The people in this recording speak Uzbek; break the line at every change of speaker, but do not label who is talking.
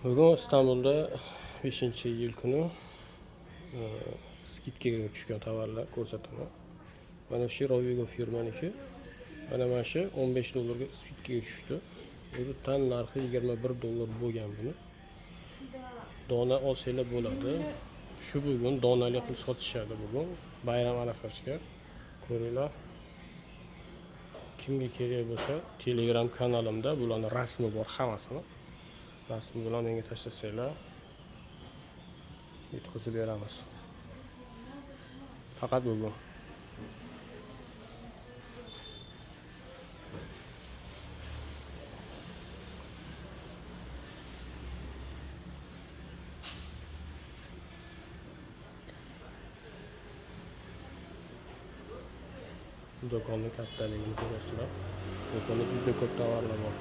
Bugun Istanbulda 5-iyul kuni скидка ga tushgan tovarlar ko'rsataman. Mana shu Rovigo firmaniki. Mana shu 15 dollarga скидка ga tushdi. O'zi tan narxi 21 dollar bo'lgan buni. Dona olsanglar bo'ladi. Shu bugun donali qilib sotishadi bugun. Bayram arafasiga. Ko'ringlar. Kimga kerak bo'lsa, Telegram kanalimda bularning rasmi bor hammasini. Rasmi bilan menga tashlasanglar yetkazib beramiz. Faqat bugun. Do'konni kattaligini ko'rasizlar. Do'konda juda ko'p tovarlar bor.